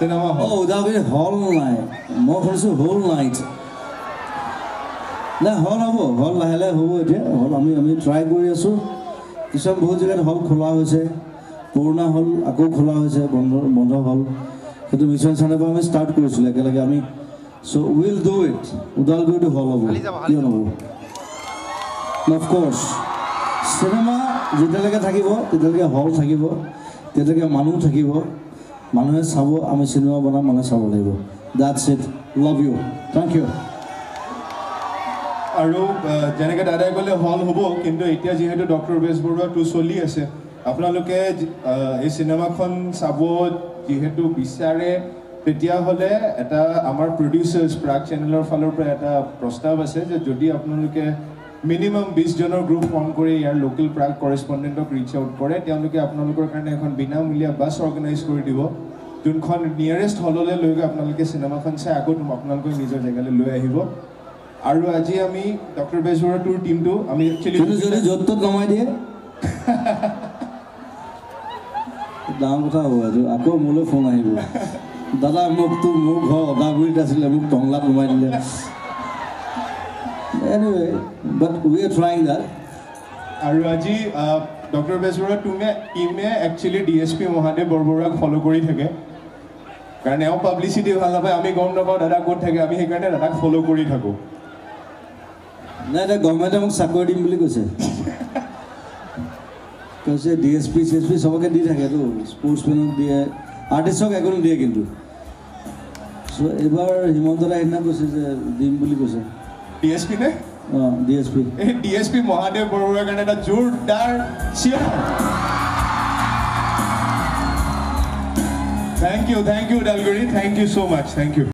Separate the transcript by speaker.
Speaker 1: Cinema hall.
Speaker 2: অঁ, ওদালগুৰি হল নাই, মই শুনিছোঁ হোল নাইট। নাই, হল হ'ব, হল লাহে লাহে হ'ব। এতিয়া হল আমি আমি ট্ৰাই কৰি আছোঁ। কিছুমান বহুত জেগাত হল খোলা হৈছে, পুৰণা হল আকৌ খোলা হৈছে, বন্ধ বন্ধ হল। সেইটো মিছন চানৰ পৰা আমি ষ্টাৰ্ট কৰিছিলোঁ একেলগে আমি। চ' will do it. ওদালগুৰিটো হল হ'ব, কিয় নহ'ব? অফক'ৰ্ছ চিনেমা যেতিয়ালৈকে থাকিব তেতিয়ালৈকে হল থাকিব, তেতিয়ালৈকে মানুহ থাকিব, মানুহে চাব। আমি চিনেমা বনাম, মানুহে চাব লাগিব। That's it, love you, thank you.
Speaker 1: আৰু যেনেকৈ দাদাই ক'লে হল হ'ব, কিন্তু এতিয়া যিহেতু ডক্টৰ বেজবৰুৱা 2 চলি আছে, আপোনালোকে এই চিনেমাখন চাব যিহেতু বিচাৰে, তেতিয়াহ'লে এটা আমাৰ প্ৰডিউচাৰ্ছ প্ৰাগ চেনেলৰ ফালৰ পৰা এটা প্ৰস্তাৱ আছে যে যদি আপোনালোকে মিনিমাম 20জনৰ গ্ৰুপ ফৰ্ম কৰি ইয়াৰ লোকেল প্ৰাগ কৰেচপণ্ডেণ্টক ৰিচ আউট কৰে, তেওঁলোকে আপোনালোকৰ কাৰণে এখন বিনামূলীয়া বাছ অৰ্গেনাইজ কৰি দিব, যোনখন নিয়েৰেষ্ট হললৈ লৈ গৈ আপোনালোকে চিনেমাখন চাই আকৌ আপোনালোকৰ নিজৰ জেগালৈ লৈ আহিব। আৰু আজি আমি ডক্টৰ বেজবৰুৱা 2ৰ টিমটো আমি একচুৱেলি
Speaker 2: যদি য'ত ত'ত নমাই দিয়ে ডাঙৰ কথা হ'ব এইটো। আকৌ মোলৈ ফোন আহিব, দাদা মোকতো মোৰ ঘৰ ওদালগুৰিত আছিলে, মোক টংলাত নমাই দিলে। Anyway, but we are trying that.
Speaker 1: আৰু আজি ডক্টৰ বেজবৰুৱা টিমে একচুৱেলি DSP Mahadev বৰবৰুৱাক ফ'ল' কৰি থাকে, কাৰণ এওঁ পাব্লিচিটি ভাল নাপায়। আমি গম নাপাওঁ দাদা ক'ত থাকে, আমি সেইকাৰণে দাদাক ফ'ল' কৰি থাকোঁ।
Speaker 2: নাই, এতিয়া গভৰ্ণমেণ্টে মোক চাকৰি দিম বুলি কৈছে, কৈছে DSP CSP চবকে দি থাকেতো, স্পৰ্টছমেনক দিয়ে, আৰ্টিষ্টক একো নিদিয়ে কিন্তু। চ' এইবাৰ হিমন্ত দাই সেইদিনা কৈছে যে দিম বুলি কৈছে।
Speaker 1: DSP নে?
Speaker 2: অঁ, DSP।
Speaker 1: এই DSP Mahadev বৰবৰুৱাৰ কাৰণে এটা জোৰদাৰ cheer. Thank you, thank you Udalguri, thank you so much, thank you.